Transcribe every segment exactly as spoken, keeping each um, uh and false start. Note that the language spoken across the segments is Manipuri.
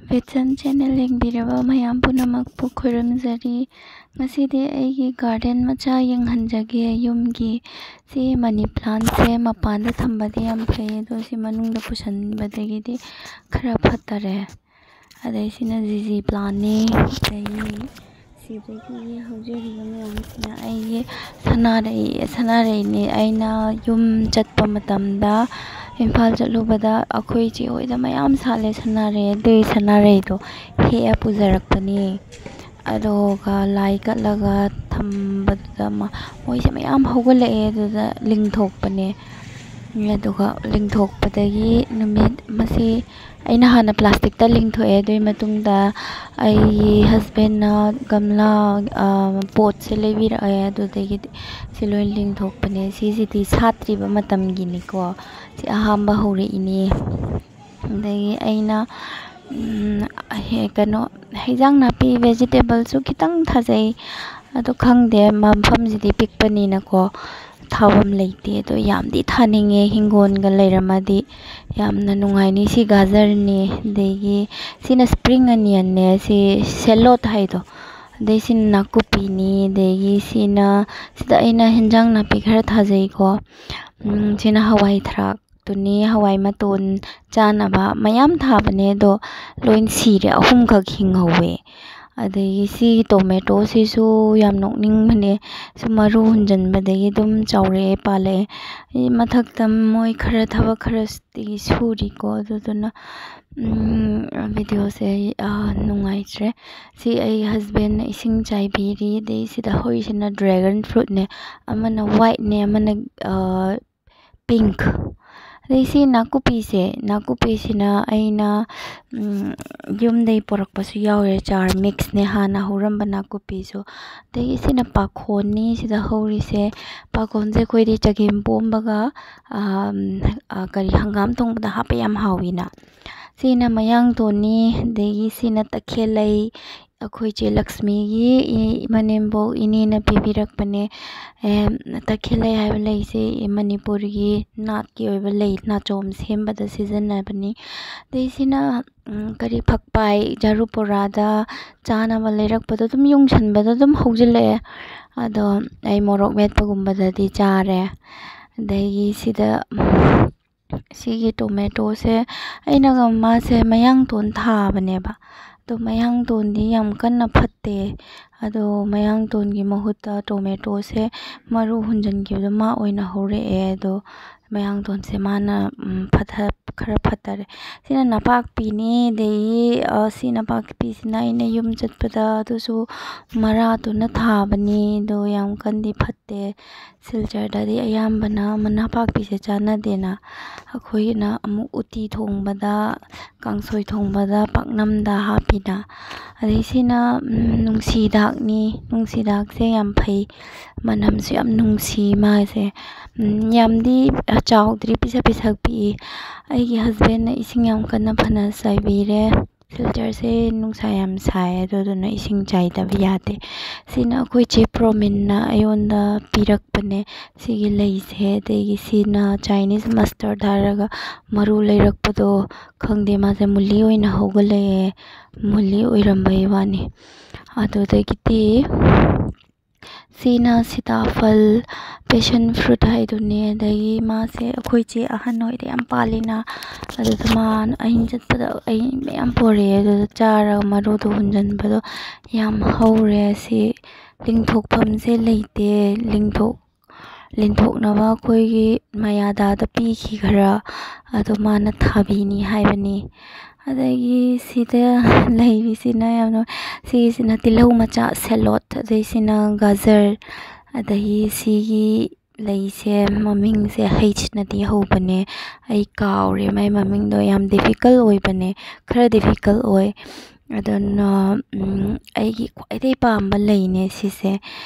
ꯚꯤꯠꯁꯟ ꯆꯦꯅꯦꯜ ꯌꯦꯡꯕꯤꯔꯕ ꯃꯌꯥꯝ ꯄꯨꯝꯅꯃꯛꯄꯨ ꯈꯨꯔꯨꯝꯖꯔꯤ꯫ ꯉꯁꯤꯗꯤ ꯑꯩꯒꯤ ꯒꯥꯔꯗꯦꯟ ꯃꯆꯥ ꯌꯦꯡꯍꯟꯖꯒꯦ꯫ ꯌꯨꯝꯒꯤ ꯁꯤ ꯃꯅꯤ ꯄ꯭ꯂꯥꯟꯁꯦ ꯃꯄꯥꯟꯗ ꯊꯝꯕꯗꯤ ꯌꯥꯝ ꯐꯩ, ꯑꯗꯣ ꯁꯤ ꯃꯅꯨꯡꯗ ꯄꯨꯁꯟꯕꯗꯒꯤꯗꯤ ꯈꯔ ꯐꯠꯇꯔꯦ꯫ ꯑꯗꯩ ꯁꯤꯅ ꯖꯤꯖꯤ ꯄ꯭ꯂꯥꯟꯅꯤ꯫ ꯑꯗꯒꯤ ꯁꯤꯗꯒꯤ ꯍꯧꯖꯔꯤꯕ ꯃꯌꯥꯝꯁꯤꯅ ꯑꯩꯒꯤ ꯁꯅꯥꯔꯩ, ꯁꯅꯥꯔꯩꯅꯤ꯫ ꯑꯩꯅ ꯌꯨꯝ ꯆꯠꯄ ꯃꯇꯝꯗ, ꯏꯝꯐꯥꯜ ꯆꯠꯂꯨꯕꯗ ꯑꯩꯈꯣꯏ ꯆꯦ ꯍꯣꯏꯗ ꯃꯌꯥꯝ ꯁꯥꯠꯂꯦ ꯁꯅꯥꯔꯩ꯫ ꯑꯗꯨꯒꯤ ꯁꯅꯥꯔꯩꯗꯣ ꯍꯦꯛꯑ ꯄꯨꯖꯔꯛꯄꯅꯤ꯫ ꯑꯗꯨꯒ ꯂꯥꯏ ꯀꯠꯂꯒ ꯊꯝꯕꯗꯨꯗ ꯃ-, ꯃꯣꯏꯁꯦ ꯃꯌꯥꯝ ꯍꯧꯒꯠꯂꯛꯑꯦ꯫ ꯑꯗꯨꯗ ꯂꯤꯡꯊꯣꯛꯄꯅꯦ꯫ ꯑꯗꯨꯒ ꯂꯤꯡꯊꯣꯛꯄꯗꯒꯤ ꯅꯨꯃꯤꯠ ꯃꯁꯤ ꯑꯩꯅ ꯍꯥꯟꯅ ꯄ꯭ꯂꯥꯁꯇꯤꯛꯇ ꯂꯤꯡꯊꯣꯛꯑꯦ꯫ ꯑꯗꯨꯒꯤ ꯃꯇꯨꯡꯗ ꯑꯩꯒꯤ ꯍꯁꯕꯦꯟꯅ ꯒꯝꯂꯥ, ꯑ, ꯄꯣꯠꯁꯦ ꯂꯩꯕꯤꯔꯛꯑꯦ꯫ ꯑꯗꯨꯗꯒꯤꯗꯤ ꯁꯤ ꯂꯣꯏ ꯂꯤꯡꯊꯣꯛꯄꯅꯦ꯫ ꯁꯤꯁꯤꯗꯤ ꯁꯥꯠꯇ꯭ꯔꯤꯕ ꯃꯇꯝꯒꯤꯅꯤꯀꯣ꯫ ꯁꯤ ꯑꯍꯥꯝꯕ ꯍꯧꯔꯛꯏꯅꯦ꯫ ꯑꯗꯒꯤ ꯑꯩꯅ, ꯎꯝ, ꯍꯦ-, ꯀꯩꯅꯣ, ꯍꯩꯖꯥꯡ ꯅꯥꯄꯤ, ꯚꯦꯖꯤꯇꯦꯕꯜꯁꯨ ꯈꯤꯇꯪ ꯊꯥꯖꯩ꯫ ꯑꯗꯣ ꯈꯪꯗꯦ, ꯃꯐꯝꯁꯤꯗꯤ ꯄꯤꯛꯄꯅꯤꯅꯀꯣ, ꯊꯥꯐꯝ ꯂꯩꯇꯦ꯫ ꯑꯗꯣ ꯌꯥꯝꯗꯤ ꯊꯥꯅꯤꯡꯉꯦ, ꯍꯤꯡꯒꯣꯜꯒ ꯂꯩꯔꯝꯃꯗꯤ ꯌꯥꯝꯅ ꯅꯨꯡꯉꯥꯏꯅꯤ꯫ ꯁꯤ ꯒꯥꯖꯔꯅꯤ, ꯑꯗꯒꯤ ꯁꯤꯅ ꯁ꯭ꯄ꯭ꯔꯤꯡ ꯑꯅꯤꯌꯟꯅꯦ, ꯁꯤ ꯁꯦꯂꯣꯠ ꯍꯥꯏꯗꯣ꯫ ꯑꯗꯩ ꯁꯤꯅ ꯅꯥꯀꯨꯞꯄꯤꯅꯤ, ꯑꯗꯒꯤ ꯁꯤꯅ, ꯁꯤꯗ ꯑꯩꯅ ꯍꯦꯟꯖꯥꯡ ꯅꯥꯄꯤ ꯈꯔ ꯊꯥꯖꯩꯀꯣ꯫ ꯎꯝ, ꯁꯤꯅ ꯍꯋꯥꯏ ꯊꯔꯥꯛꯇꯨꯅꯤ, ꯍꯋꯥꯏ ꯃꯇꯣꯟ ꯆꯥꯅꯕ ꯃꯌꯥꯝ ꯊꯥꯕꯅꯦ, ꯑꯗꯣ ꯂꯣꯏ ꯁꯤꯔꯦ, ꯑꯍꯨꯝꯈꯛ ꯍꯤꯡꯍꯧꯋꯦ꯫ ꯑꯗꯒꯤ ꯁꯤ ꯇꯣꯃꯦꯇꯣꯁꯤꯁꯨ ꯌꯥꯝ ꯅꯣꯛꯅꯤꯡꯕꯅꯦ, ꯁꯨꯝ ꯃꯔꯨ ꯍꯨꯟꯖꯟꯕꯗꯒꯤ ꯑꯗꯨꯝ ꯆꯥꯎꯔꯛꯑꯦ, ꯄꯥꯜꯂꯛꯑꯦ꯫ ꯑꯩ ꯃꯊꯛꯇ ꯃꯣꯏ ꯈꯔ ꯊꯕꯛ ꯈꯔꯗꯤ ꯁꯨꯔꯤꯀꯣ, ꯑꯗꯨꯗꯨꯅ, ꯎꯝ, ꯚꯤꯗꯤꯑꯣꯁꯦ ꯑꯩ, ꯑ, ꯅꯨꯡꯉꯥꯏꯇ꯭ꯔꯦ꯫ ꯁꯤ ꯑꯩ ꯍꯁꯕꯦꯟꯅ ꯏꯁꯤꯡ ꯆꯥꯏꯕꯤꯔꯤ꯫ ꯑꯗꯩ ꯁꯤꯗ ꯍꯧꯔꯤꯁꯤꯅ ꯗ꯭ꯔꯦꯒꯟ ꯐ꯭ꯔꯨꯠꯅꯦ, ꯑꯃꯅ ꯋꯥꯏꯠꯅꯦ, ꯑꯃꯅ, ꯑ, ꯄꯤꯡꯛ꯫ ꯑꯗꯩ ꯁꯤ ꯅꯥꯀꯨꯞꯄꯤꯁꯦ, ꯅꯥꯀꯨꯞꯄꯤꯁꯤꯅ ꯑꯩꯅ, ꯎꯝ, ꯌꯨꯝꯗꯩ ꯄꯣꯔꯛꯄꯁꯨ ꯌꯥꯎꯔꯦ, ꯆꯥꯔ ꯃꯤꯛꯁꯅꯦ ꯍꯥꯟꯅ ꯍꯧꯔꯝꯕ ꯅꯥꯀꯨꯞꯄꯤꯁꯨ꯫ ꯑꯗꯒꯤ ꯁꯤꯅ ꯄꯥꯈꯣꯟꯅꯤ, ꯁꯤꯗ ꯍꯧꯔꯤꯁꯦ꯫ ꯄꯥꯈꯣꯟꯁꯦ ꯑꯩꯈꯣꯏꯗꯤ ꯆꯒꯦꯝ ꯄꯣꯝꯕꯒ, ꯑꯝ, ꯑ, ꯀꯔꯤ, ꯍꯪꯒꯥꯝ ꯊꯣꯡꯕꯗ ꯍꯥꯞꯄ ꯌꯥꯝ ꯍꯥꯎꯋꯤꯅ꯫ ꯁꯤꯅ ꯃꯌꯥꯡꯇꯣꯟꯅꯤ, ꯑꯗꯒꯤ ꯁꯤꯅ ꯇꯈꯦꯜꯂꯩ, ꯑꯩꯈꯣꯏ ꯆꯦ ꯂꯛꯁꯃꯤꯒꯤ ꯏ-, ꯃꯅꯦꯝꯕꯣꯛ ꯏꯅꯦꯅ ꯄꯤꯕꯤꯔꯛꯄꯅꯦ꯫ ꯑꯦ, ꯇꯈꯦꯜꯂꯩ ꯍꯥꯏꯕ ꯂꯩꯁꯦ ꯃꯅꯤꯄꯨꯔꯒꯤ ꯅꯥꯠꯀꯤ ꯑꯣꯏꯕ ꯂꯩ, ꯅꯥꯆꯣꯝ ꯁꯦꯝꯕꯗ ꯁꯤꯖꯤꯟꯅꯕꯅꯤ꯫ ꯑꯗꯩ ꯁꯤꯅ, ꯎꯝ, ꯀꯔꯤ, ꯐꯛꯄꯥꯏ, ꯖꯥꯔꯨ ꯄꯣꯔꯥꯗ ꯆꯥꯅꯕ ꯂꯩꯔꯛꯄꯗꯣ ꯑꯗꯨꯝ ꯌꯨꯡꯁꯟꯕꯗ ꯑꯗꯨꯝ ꯍꯧꯖꯤꯜꯂꯛꯑꯦ꯫ ꯑꯗꯣ ꯑꯩ ꯃꯣꯔꯣꯛ ꯃꯦꯠꯄꯒꯨꯝꯕꯗꯗꯤ ꯆꯥꯔꯦ꯫ ꯑꯗꯒꯤ ꯁꯤꯗ, ꯁꯤꯒꯤ ꯇꯣꯃꯦꯇꯣꯁꯦ ꯑꯩꯅꯒ ꯃꯥꯁꯦ ꯃꯌꯥꯡꯇꯣꯟ ꯊꯥꯕꯅꯦꯕ꯫ ꯑꯗꯣ ꯃꯌꯥꯡꯇꯣꯟꯗꯤ ꯌꯥꯝ ꯀꯟꯅ ꯐꯠꯇꯦ꯫ ꯑꯗꯣ ꯃꯌꯥꯡꯇꯣꯟꯒꯤ ꯃꯍꯨꯠꯇ ꯇꯣꯃꯦꯇꯣꯁꯦ ꯃꯔꯨ ꯍꯨꯟꯖꯤꯟꯈꯤꯕꯗꯣ ꯃꯥ ꯑꯣꯏꯅ ꯍꯧꯔꯛꯑꯦ꯫ ꯑꯗꯣ ꯃꯌꯥꯡꯇꯣꯟꯁꯦ ꯃꯥꯅ, ꯎꯝ, ꯐꯠꯊ-, ꯈꯔ ꯐꯠꯇꯔꯦ꯫ ꯁꯤꯅ ꯅꯄꯥꯛꯄꯤꯅꯤ꯫ ꯑꯗꯒꯤ, ꯑ, ꯁꯤ ꯅꯄꯥꯛꯄꯤꯁꯤꯅ ꯑꯩꯅ ꯌꯨꯝ ꯆꯠꯄꯗ ꯑꯗꯨꯁꯨ ꯃꯔꯥꯗꯨꯅ ꯊꯥꯕꯅꯤ꯫ ꯑꯗꯣ ꯌꯥꯝ ꯀꯟꯗꯤ ꯐꯠꯇꯦ꯫ ꯁꯤꯜꯆꯔꯗꯗꯤ ꯑꯌꯥꯝꯕꯅ ꯅꯄꯥꯛꯄꯤꯁꯦ ꯆꯥꯟꯅꯗꯦꯅ꯫ ꯑꯩꯈꯣꯏꯅ ꯑꯃꯨꯛ ꯎꯇꯤ ꯊꯣꯡꯕꯗ, ꯀꯥꯡꯁꯣꯏ ꯊꯣꯡꯕꯗ, ꯄꯥꯛꯅꯝꯗ ꯍꯥꯞꯄꯤꯅ꯫ ꯑꯗꯩ ꯁꯤꯅ, ꯎꯝ, ꯅꯨꯡꯁꯤ ꯍꯤꯗꯥꯛꯅꯤ꯫ ꯅꯨꯡꯁꯤ ꯍꯤꯗꯥꯛꯁꯦ ꯌꯥꯝ ꯐꯩ꯫ ꯃꯅꯝꯁꯨ ꯌꯥꯝ ꯅꯨꯡꯁꯤ ꯃꯥꯁꯦ꯫ ꯎꯝ, ꯌꯥꯝꯗꯤ ꯆꯥꯎꯗ꯭ꯔꯤ, ꯄꯤꯁꯛ ꯄꯤꯁꯛ ꯄꯤꯛꯏ꯫ ꯑꯩꯒꯤ ꯍꯁꯕꯦꯟꯅ ꯏꯁꯤꯡ ꯌꯥꯝ ꯀꯟꯅ ꯐꯅ ꯆꯥꯏꯕꯤꯔꯦ꯫ ꯁꯤꯜꯆꯔꯁꯦ ꯅꯨꯡꯁꯥ ꯌꯥꯝ ꯁꯥꯏ, ꯑꯗꯨꯗꯨꯅ ꯏꯁꯤꯡ ꯆꯥꯏꯗꯕ ꯌꯥꯗꯦ꯫ ꯁꯤꯅ ꯑꯩꯈꯣꯏ ꯆꯦ ꯄ꯭ꯔꯣꯃꯤꯟꯅ ꯑꯩꯉꯣꯟꯗ ꯄꯤꯔꯛꯄꯅꯦ ꯁꯤꯒꯤ ꯂꯩꯁꯦ꯫ ꯑꯗꯒꯤ ꯁꯤꯅ ꯆꯥꯏꯅꯤꯁ ꯃꯁꯇꯔꯗ ꯍꯥꯏꯔꯒ ꯃꯔꯨ ꯂꯩꯔꯛꯄꯗꯣ, ꯈꯪꯗꯦ, ꯃꯥꯁꯦ ꯃꯨꯂꯤ ꯑꯣꯏꯅ ꯍꯧꯒꯠꯂꯛꯑꯦ, ꯃꯨꯂꯤ ꯑꯣꯏꯔꯝꯕꯩ ꯋꯥꯅꯤ꯫ ꯑꯗꯨꯗꯒꯤꯗꯤ ꯁꯤꯅ ꯁꯤꯇꯥꯐꯜ, ꯄꯦꯁꯟ ꯐ꯭ꯔꯨꯠ ꯍꯥꯏꯗꯨꯅꯦ꯫ ꯑꯗꯒꯤ ꯃꯥꯁꯦ ꯑꯩꯈꯣꯏ ꯆꯦ ꯑꯍꯟ ꯍꯣꯏꯗ ꯌꯥꯝ ꯄꯥꯜꯂꯤꯅ, ꯑꯗꯨꯗ ꯃꯥꯅ, ꯑꯩꯅ ꯆꯠꯄꯗ ꯑꯩ ꯃꯌꯥꯝ ꯄꯣꯔꯛꯑꯦ꯫ ꯑꯗꯨꯗ ꯆꯥꯔꯒ ꯃꯔꯨꯗꯣ ꯍꯨꯟꯖꯟꯕꯗꯣ ꯌꯥꯝ ꯍꯧꯔꯦ꯫ ꯁꯤ ꯂꯤꯡꯊꯣꯛꯐꯝꯁꯦ ꯂꯩꯇꯦ꯫ ꯂꯤꯡꯊꯣꯛ-, ꯂꯤꯡꯊꯣꯛꯅꯕ ꯑꯩꯈꯣꯏꯒꯤ ꯃꯌꯥꯗꯥꯗ ꯄꯤꯈꯤ ꯈꯔ, ꯑꯗꯣ ꯃꯥꯅ ꯊꯥꯕꯤꯅꯤ ꯍꯥꯏꯕꯅꯤ꯫ ꯑꯗꯒꯤ ꯁꯤꯗ ꯂꯩꯔꯤꯁꯤꯅ ꯌꯥꯝꯅ, ꯁꯤꯒꯤꯁꯤꯅ ꯇꯤꯜꯍꯧ ꯃꯆꯥ, ꯁꯦꯂꯣꯠ, ꯑꯗꯩ ꯁꯤꯅ ꯒꯥꯖꯔ, ꯑꯗꯒꯤ ꯁꯤꯒꯤ ꯂꯩꯁꯦ ꯃꯃꯤꯡꯁꯦ ꯍꯩꯁꯅꯗꯤ ꯍꯧꯕꯅꯦ, ꯑꯩ ꯀꯥꯎꯔꯦ ꯃꯥꯏ ꯃꯃꯤꯡꯗꯣ, ꯌꯥꯝ ꯗꯤꯐꯤꯀꯜ ꯑꯣꯏꯕꯅꯦ, ꯈꯔ ꯗꯤꯐꯤꯀꯜ ꯑꯣꯏ꯫ ꯑꯗꯨꯅ, ꯎꯝ, ꯑꯩꯒꯤ ꯈ꯭ꯋꯥꯏꯗꯒꯤ ꯄꯥꯝꯕ ꯂꯩꯅꯦ ꯁꯤꯁꯦ꯫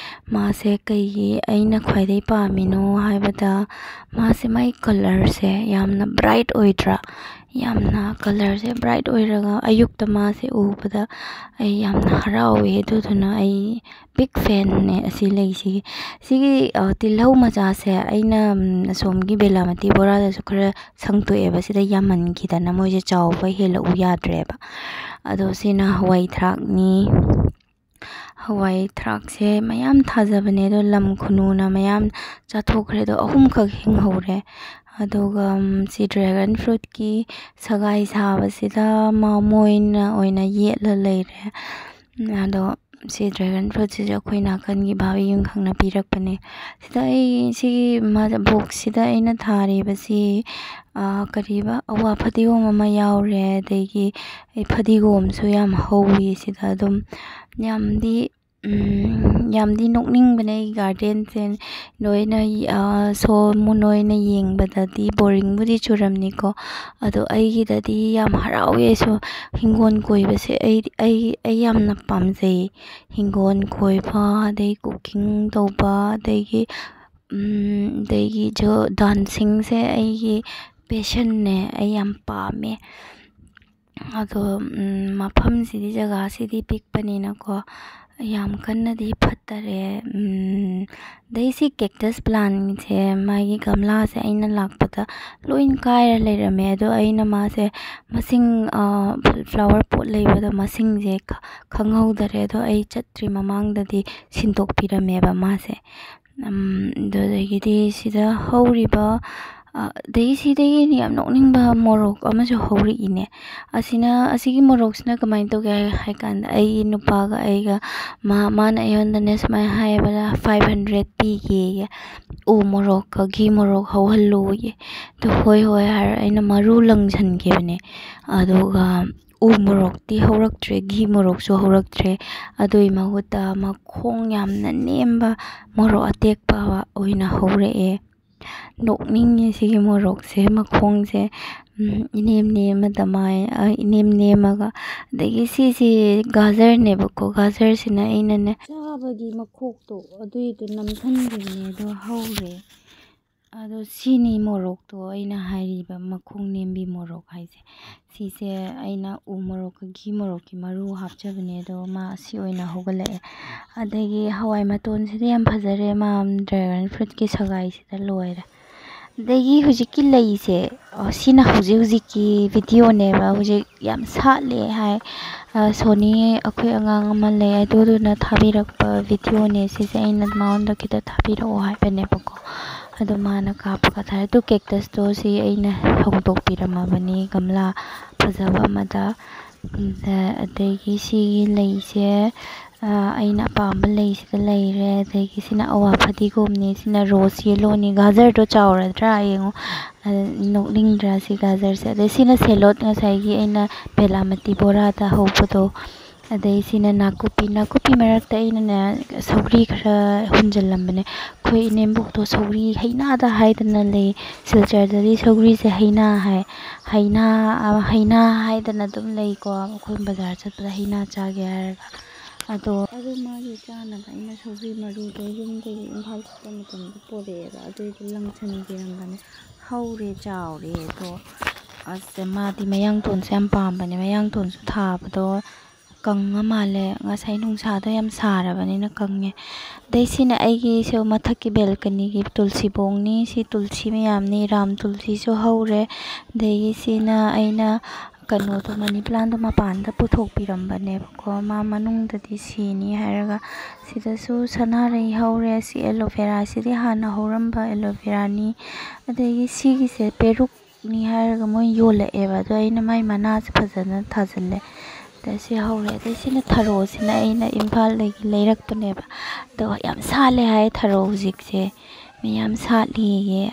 ꯃꯥꯁꯦ ꯀꯩꯒꯤ ꯑꯩꯅ ꯈ꯭ꯋꯥꯏꯗꯒꯤ ꯄꯥꯝꯃꯤꯅꯣ ꯍꯥꯏꯕꯗ, ꯃꯥꯁꯦ, ꯃꯥꯒꯤ ꯀꯂꯔꯁꯦ ꯌꯥꯝꯅ ꯕ꯭ꯔꯥꯏꯠ ꯑꯣꯏꯗ꯭ꯔꯥ? ꯌꯥꯝꯅ ꯀꯂꯔꯁꯦ ꯕ꯭ꯔꯥꯏꯠ ꯑꯣꯏꯔꯒ ꯑꯌꯨꯛꯇ ꯃꯥꯁꯦ ꯎꯕꯗ ꯑꯩ ꯌꯥꯝꯅ ꯍꯔꯥꯎꯋꯦ꯫ ꯑꯗꯨꯗꯨꯅ ꯑꯩ ꯕꯤꯛ ꯐꯦꯟꯅꯦ ꯑꯁꯤ ꯂꯩꯁꯤꯒꯤ꯫ ꯁꯤꯒꯤ, ꯑ, ꯇꯤꯜꯍꯧ ꯃꯆꯥꯁꯦ ꯑꯩꯅ, ꯎꯝ, ꯑꯁꯣꯝꯒꯤ ꯕꯦꯂꯥꯃꯇꯤ ꯕꯣꯔꯥꯗꯁꯨ ꯈꯔ ꯁꯪꯇꯣꯛꯑꯦꯕ꯫ ꯁꯤꯗ ꯌꯥꯝꯃꯟꯈꯤꯗꯅ ꯃꯣꯏꯁꯦ ꯆꯥꯎꯕ ꯍꯦꯜꯂꯛꯎ ꯌꯥꯗ꯭ꯔꯦꯕ꯫ ꯑꯗꯣ ꯁꯤꯅ ꯍꯋꯥꯏ ꯊ꯭ꯔꯥꯛꯅꯤ꯫ ꯍꯋꯥꯏ ꯊ꯭ꯔꯥꯛꯁꯦ ꯃꯌꯥꯝ ꯊꯥꯖꯕꯅꯦ, ꯑꯗꯣ ꯂꯝ ꯈꯨꯅꯨꯅ ꯃꯌꯥꯝ ꯆꯥꯊꯣꯛꯈ꯭ꯔꯦ꯫ ꯑꯗꯣ ꯑꯍꯨꯝꯈꯛ ꯍꯤꯡꯍꯧꯔꯦ꯫ ꯑꯗꯨꯒ, ꯎꯝ, ꯁꯤ ꯗ꯭ꯔꯦꯒꯟ ꯐ꯭ꯔꯨꯠꯀꯤ ꯁꯒꯥꯏ ꯁꯥꯕꯁꯤꯗ ꯃꯥ ꯃꯣꯏꯅ ꯑꯣꯏꯅ ꯌꯦꯠꯂ ꯂꯩꯔꯦ꯫ ꯑꯗꯣ ꯁꯤ ꯗ꯭ꯔꯦꯒꯟ ꯐ꯭ꯔꯨꯠꯁꯤꯁꯨ ꯑꯩꯈꯣꯏ ꯅꯥꯀꯟꯒꯤ ꯚꯥꯕꯤ ꯌꯨꯝꯈꯪꯅ ꯄꯤꯔꯛꯄꯅꯦ꯫ ꯁꯤꯗ ꯑꯩ ꯁꯤꯒꯤ ꯃꯥ-, ꯕꯣꯛꯁꯁꯤꯗ ꯑꯩꯅ ꯊꯥꯔꯤꯕꯁꯤ, ꯑꯥ, ꯀꯔꯤꯕ, ꯑꯋꯥ ꯐꯗꯤꯒꯣꯝ ꯑꯃ ꯌꯥꯎꯔꯦ, ꯑꯗꯒꯤ ꯑꯩ ꯐꯗꯤꯒꯣꯝꯁꯨ ꯌꯥꯝ ꯍꯧꯋꯤ ꯁꯤꯗ꯫ ꯑꯗꯨꯝ ꯌꯥꯝꯗꯤ, ꯎꯝ, ꯌꯥꯝꯗꯤ ꯅꯣꯛꯅꯤꯡꯕꯅꯦ ꯑꯩꯒꯤ ꯒꯥꯔꯗꯦꯟꯁꯦ꯫ ꯅꯣꯏꯅ, ꯑꯥ, ꯁꯣꯝ ꯅꯣꯏꯅ ꯌꯦꯡꯕꯗꯗꯤ ꯕꯣꯔꯤꯡꯕꯨꯗꯤ ꯆꯨꯔꯝꯅꯤꯀꯣ, ꯑꯗꯣ ꯑꯩꯒꯤꯗꯗꯤ ꯌꯥꯝ ꯍꯔꯥꯎꯋꯦ꯫ ꯑꯩꯁꯨ ꯍꯤꯡꯒꯣꯜ ꯀꯣꯏꯕꯁꯦ ꯑꯩ, ꯑꯩ, ꯑꯩ ꯌꯥꯝꯅ ꯄꯥꯝꯖꯩ꯫ ꯍꯤꯡꯒꯣꯜ ꯀꯣꯏꯕ, ꯑꯗꯩ ꯀꯨꯀꯤꯡ ꯇꯧꯕ, ꯑꯗꯒꯤ, ꯎꯝ, ꯑꯗꯒꯤ ꯖꯣ-, ꯗꯥꯟꯁꯤꯡꯁꯦ ꯑꯩꯒꯤ ꯄꯦꯁꯟꯅꯦ, ꯑꯩ ꯌꯥꯝ ꯄꯥꯝꯃꯦ꯫ ꯑꯗꯣ, ꯎꯝ, ꯃꯐꯝꯁꯤꯗꯤ, ꯖꯒꯥꯁꯤꯗꯤ ꯄꯤꯛꯄꯅꯤꯅꯀꯣ, ꯌꯥꯝ ꯀꯟꯅꯗꯤ ꯐꯠꯇꯔꯦ꯫ ꯎꯝ, ꯑꯗꯩ ꯁꯤ ꯀꯦꯛꯇꯁ ꯄ꯭ꯂꯥꯟꯁꯦ, ꯃꯥꯒꯤ ꯒꯝꯂꯥꯁꯦ ꯑꯩꯅ ꯂꯥꯛꯄꯗ ꯂꯣꯏ ꯀꯥꯏꯔ ꯂꯩꯔꯝꯃꯦ꯫ ꯑꯗꯣ ꯑꯩꯅ ꯃꯥꯁꯦ ꯃꯁꯤꯡ, ꯑ, ꯐ꯭ꯂꯥꯋꯔ ꯄꯣꯠ ꯂꯩꯕꯗ ꯃꯁꯤꯡꯁꯦ ꯈ-, ꯈꯪꯍꯧꯗꯔꯦ꯫ ꯑꯗꯣ ꯑꯩ ꯆꯠꯇ꯭ꯔꯤ ꯃꯃꯥꯡꯗꯗꯤ ꯁꯤꯟꯗꯣꯛꯄꯤꯔꯝꯃꯦꯕ ꯃꯥꯁꯦ꯫ ꯎꯝ, ꯑꯗꯨꯗꯒꯤꯗꯤ ꯁꯤꯗ ꯍꯧꯔꯤꯕ, ꯑ, ꯑꯗꯒꯤ ꯁꯤꯗꯒꯤ ꯌꯥꯝ ꯅꯣꯛꯅꯤꯡꯕ ꯃꯣꯔꯣꯛ ꯑꯃꯁꯨ ꯍꯧꯔꯛꯏꯅꯦ꯫ ꯑꯁꯤꯅ, ꯑꯁꯤꯒꯤ ꯃꯣꯔꯣꯛꯁꯤꯅ ꯀꯃꯥꯏꯅ ꯇꯧꯒꯦ ꯍꯥꯏ, ꯍꯥꯏ ꯀꯥꯟꯗ, ꯑꯩꯒꯤ ꯅꯨꯄꯥꯒ ꯑꯩꯒ, ꯃꯥ-, ꯃꯥꯅ ꯑꯩꯉꯣꯟꯗꯅꯦ ꯁꯨꯃꯥꯏꯅ ꯍꯥꯏꯌꯦꯕ, "ꯐꯥꯏꯚ ꯍꯟꯗ꯭ꯔꯦꯠ ꯄꯤꯒꯦꯌꯦ, ꯎ ꯃꯣꯔꯣꯛꯀ ꯘꯤ ꯃꯣꯔꯣꯛ ꯍꯧꯍꯜꯂꯣꯌꯦ"꯫ ꯑꯗꯨ ꯍꯣꯏ ꯍꯣꯏ ꯍꯥꯏꯔ ꯑꯩꯅ ꯃꯔꯨ ꯂꯪꯁꯟꯈꯤꯕꯅꯦ꯫ ꯑꯗꯨꯒ ꯎ ꯃꯣꯔꯣꯛꯇꯤ ꯍꯧꯔꯛꯇ꯭ꯔꯦ, ꯘꯤ ꯃꯣꯔꯣꯛꯁꯨ ꯍꯧꯔꯛꯇ꯭ꯔꯦ꯫ ꯑꯗꯨꯒꯤ ꯃꯍꯨꯠꯇ ꯃꯈꯣꯡ ꯌꯥꯝꯅ ꯅꯦꯝꯕ ꯃꯣꯔꯣꯛ ꯑꯇꯦꯛꯄ ꯑꯣꯏꯅ ꯍꯧꯔꯛꯑꯦ꯫ ꯅꯣꯛꯅꯤꯡꯉꯦ ꯁꯤꯒꯤ ꯃꯣꯔꯣꯛꯁꯦ, ꯃꯈꯣꯡꯁꯦ, ꯎꯝ, ꯏꯅꯦꯝ ꯅꯦꯝꯃꯗ ꯃꯥꯏ, ꯑ, ꯏꯅꯦꯝ ꯅꯦꯝꯃꯒ꯫ ꯑꯗꯒꯤ ꯁꯤꯁꯦ ꯒꯥꯖꯔꯅꯦꯕꯀꯣ, ꯒꯥꯖꯔꯁꯤꯅ ꯑꯩꯅꯅꯦ ꯆꯥꯕꯒꯤ ꯃꯈꯣꯛꯇꯣ ꯑꯗꯨꯏꯗꯣ ꯅꯝꯁꯤꯟꯈꯤꯕꯅꯦ, ꯑꯗꯣ ꯍꯧꯔꯦ꯫ ꯑꯗꯣ ꯁꯤꯅꯤ ꯃꯣꯔꯣꯛꯇꯣ ꯑꯩꯅ ꯍꯥꯏꯔꯤꯕ ꯃꯈꯣꯡ ꯅꯦꯝꯕꯤ ꯃꯣꯔꯣꯛ ꯍꯥꯏꯁꯦ꯫ ꯁꯤꯁꯦ ꯑꯩꯅ ꯎ ꯃꯣꯔꯣꯛꯀ ꯘꯤ ꯃꯣꯔꯣꯛꯀꯤ ꯃꯔꯨ ꯍꯥꯞꯆꯕꯅꯦ, ꯑꯗꯣ ꯃꯥ ꯑꯁꯤ ꯑꯣꯏꯅ ꯍꯧꯒꯠꯂꯛꯑꯦ꯫ ꯑꯗꯒꯤ ꯍꯋꯥꯏ ꯃꯇꯣꯟꯁꯤꯗꯤ ꯌꯥꯝ ꯐꯖꯔꯦ, ꯃꯥ dragon fruitꯀꯤ ꯁꯒꯥꯏꯁꯤꯗ ꯂꯣꯏꯔꯦ꯫ ꯑꯗꯒꯤ ꯍꯧꯖꯤꯛꯀꯤ ꯂꯩꯁꯦ, ꯑ, ꯁꯤꯅ ꯍꯧꯖꯤꯛ ꯍꯧꯖꯤꯛꯀꯤ videoꯅꯦꯕ, ꯍꯧꯖꯤꯛ ꯌꯥꯝ ꯁꯥꯠꯂꯦ ꯍꯥꯏ꯫ ꯑ, ꯁꯣꯅꯤ, ꯑꯩꯈꯣꯏ ꯑꯉꯥꯡ ꯑꯃ ꯂꯩ, ꯑꯗꯨꯗꯨꯅ ꯊꯥꯕꯤꯔꯛꯄ videoꯅꯦ ꯁꯤꯁꯦ, ꯑꯩꯅ ꯃꯉꯣꯟꯗ ꯈꯤꯇ ꯊꯥꯕꯤꯔꯛꯑꯣ ꯍꯥꯏꯕꯅꯦꯕꯀꯣ꯫ ꯑꯗꯣ ꯃꯥꯅ ꯀꯥꯞꯄꯒ ꯊꯥꯔꯦ꯫ ꯑꯗꯨ cactusꯇꯣ ꯁꯤ ꯑꯩꯅ ꯍꯧꯗꯣꯛꯄꯤꯔꯝꯃꯕꯅꯤ ꯒꯝꯂꯥ ꯐꯖꯕ ꯑꯃꯗ꯫ ꯑꯗ-, ꯑꯗꯒꯤ ꯁꯤꯒꯤ ꯂꯩꯁꯦ, ꯑ, ꯑꯩꯅ ꯑꯄꯥꯝꯕ ꯂꯩꯁꯤꯗ ꯂꯩꯔꯦ꯫ ꯑꯗꯒꯤ ꯁꯤꯅ ꯑꯋꯥ ꯐꯗꯤꯒꯣꯝꯅꯤ, ꯁꯤꯅ rose yellowꯅꯤ꯫ ꯒꯥꯖꯔꯗꯣ ꯆꯥꯎꯔꯗ꯭ꯔꯥ ꯌꯦꯡꯉꯣ, ꯑ, ꯅꯣꯛꯅꯤꯡꯗ꯭ꯔꯥ ꯁꯤ ꯒꯥꯖꯔꯁꯦ? ꯑꯗꯩ ꯁꯤꯅ ꯁꯦꯂꯣꯠ, ꯉꯁꯥꯏꯒꯤ ꯑꯩꯅ ꯕꯦꯂꯥꯃꯇꯤ ꯕꯣꯔꯥꯗ ꯍꯧꯕꯗꯣ꯫ ꯑꯗꯩ ꯁꯤꯅ ꯅꯥꯀꯨꯞꯄꯤ, ꯅꯥꯀꯨꯞꯄꯤ ꯃꯔꯛꯇ ꯑꯩꯅꯅꯦ ꯁꯧꯒ꯭ꯔꯤ ꯈꯔ ꯍꯨꯟꯖꯜꯂꯝꯕꯅꯦ꯫ ꯑꯩꯈꯣꯏ ꯏꯅꯦꯝꯕꯣꯛꯇꯣ ꯁꯧꯒ꯭ꯔꯤ ꯍꯩꯅꯥꯗ ꯍꯥꯏꯗꯅ ꯂꯩ, ꯁꯤꯜꯆꯔꯗꯗꯤ ꯁꯧꯒ꯭ꯔꯤꯁꯦ ꯍꯩꯅꯥ ꯍꯥꯏ꯫ ꯍꯩꯅꯥ, ꯑ, ꯍꯩꯅꯥ ꯍꯥꯏꯗꯅ ꯑꯗꯨꯝ ꯂꯩꯀꯣ, ꯑꯩꯈꯣꯏ ꯕꯖꯥꯔ ꯆꯠꯄꯗ ꯍꯩꯅꯥ ꯆꯥꯒꯦ ꯍꯥꯏꯔꯒ꯫ ꯑꯗꯣ, ꯑꯗꯣ ꯃꯥꯒꯤ ꯆꯥꯅꯕ ꯑꯩꯅ ꯁꯧꯒ꯭ꯔꯤ ꯃꯔꯨꯗꯣ ꯌꯨꯝꯗꯒꯤ ꯏꯝꯐꯥꯜ ꯆꯠꯄ ꯃꯇꯝꯗ ꯄꯣꯔꯛꯑꯦꯕ, ꯑꯗꯨꯏꯗꯣ ꯂꯪꯁꯟꯕꯤꯔꯝꯕꯅꯦ꯫ ꯍꯧꯔꯦ, ꯆꯥꯎꯔꯦ꯫ ꯑꯗꯣ ꯑꯁ, ꯃꯥꯗꯤ ꯃꯌꯥꯡꯇꯣꯟꯁꯦ ꯌꯥꯝ ꯄꯥꯝꯕꯅꯦ, ꯃꯌꯥꯡꯇꯣꯟꯁꯨ ꯊꯥꯕꯗꯣ ꯀꯪꯉ ꯃꯥꯜꯂꯦ꯫ ꯉꯁꯥꯏ ꯅꯨꯡꯁꯥꯗꯣ ꯌꯥꯝ ꯁꯥꯔꯕꯅꯤꯅ ꯀꯪꯉꯦ꯫ ꯑꯗꯩ ꯁꯤꯅ ꯑꯩꯒꯤꯁꯨ ꯃꯊꯛꯀꯤ balconyꯒꯤ ꯇꯨꯜꯁꯤꯕꯣꯡꯅꯤ꯫ ꯁꯤ ꯇꯨꯜꯁꯤ ꯃꯌꯥꯝꯅꯤ, ꯔꯥꯝ ꯇꯨꯜꯁꯤꯁꯨ ꯍꯧꯔꯦ꯫ ꯑꯗꯒꯤ ꯁꯤꯅ ꯑꯩꯅ ꯀꯩꯅꯣꯗꯣ, money plantꯗꯣ ꯃꯄꯥꯟꯗ ꯄꯨꯊꯣꯛꯄꯤꯔꯝꯕꯅꯦꯕꯀꯣ, ꯃꯥ ꯃꯅꯨꯡꯗꯗꯤ ꯁꯤꯅꯤ ꯍꯥꯏꯔꯒ꯫ ꯁꯤꯗꯁꯨ ꯁꯅꯥꯔꯩ ꯍꯧꯔꯦ꯫ ꯁꯤ aloe veraꯁꯤꯗꯤ ꯍꯥꯟꯅ ꯍꯧꯔꯝꯕ aloe veraꯅꯤ꯫ ꯑꯗꯒꯤ ꯁꯤꯒꯤꯁꯦ ꯄꯦꯔꯨꯛꯅꯤ ꯍꯥꯏꯔꯒ ꯃꯣꯏ ꯌꯣꯜꯂꯛꯑꯦꯕ, ꯑꯗꯣ ꯑꯩꯅ ꯃꯥꯏ ꯃꯅꯥꯁꯦ ꯐꯖꯅ ꯊꯥꯖꯤꯜꯂꯦ꯫ ꯑꯗ ꯁꯤ ꯍꯧꯔꯦ꯫ ꯑꯗꯩ ꯁꯤꯅ ꯊꯔꯣꯁꯤꯅ ꯑꯩꯅ ꯏꯝꯐꯥꯜꯗꯒꯤ ꯂꯩꯔꯛꯄꯅꯦꯕ꯫ ꯑꯗꯣ ꯌꯥꯝ ꯁꯥꯠꯂꯦ ꯍꯥꯏ ꯊꯔꯣ ꯍꯧꯖꯤꯛꯁꯦ, ꯃꯌꯥꯝ ꯁꯥꯠꯂꯤꯌꯦ꯫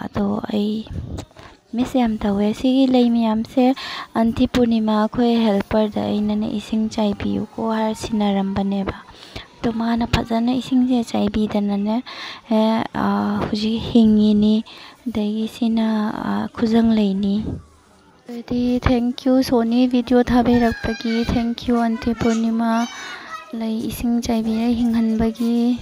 ꯑꯗꯣ ꯑꯩ miss ꯌꯥꯝ ꯇꯧꯋꯦ꯫ ꯁꯤꯒꯤ ꯂꯩ ꯃꯌꯥꯝꯁꯦ ꯑꯟꯇꯤ ꯄꯨꯔꯅꯤꯃꯥ ꯑꯩꯈꯣꯏ helperꯗ ꯑꯩꯅꯅꯦ ꯏꯁꯤꯡ ꯆꯥꯏꯕꯤꯌꯨꯀꯣ ꯍꯥꯏꯔ ꯁꯤꯟꯅꯔꯝꯕꯅꯦꯕ꯫ ꯑꯗꯣ ꯃꯥꯅ ꯐꯖꯅ ꯏꯁꯤꯡꯁꯦ ꯆꯥꯏꯕꯤꯗꯅꯅꯦ, ꯑꯦ, ꯑꯥ, ꯍꯧꯖꯤꯛ ꯍꯤꯡꯉꯤꯅꯤ꯫ ꯑꯗꯒꯤ ꯁꯤꯅ, ꯑꯥ, ꯈꯨꯖꯪ ꯂꯩꯅꯤ꯫ ꯑꯗꯨꯗꯤ thank you ꯁꯣꯅꯤ video ꯊꯥꯕꯤꯔꯛꯄꯒꯤ, thank you aunty ꯄꯨꯔꯅꯤꯃꯥ ꯂꯩ ꯏꯁꯤꯡ ꯆꯥꯏꯕꯤꯔ ꯍꯤꯡꯍꯟꯕꯒꯤ꯫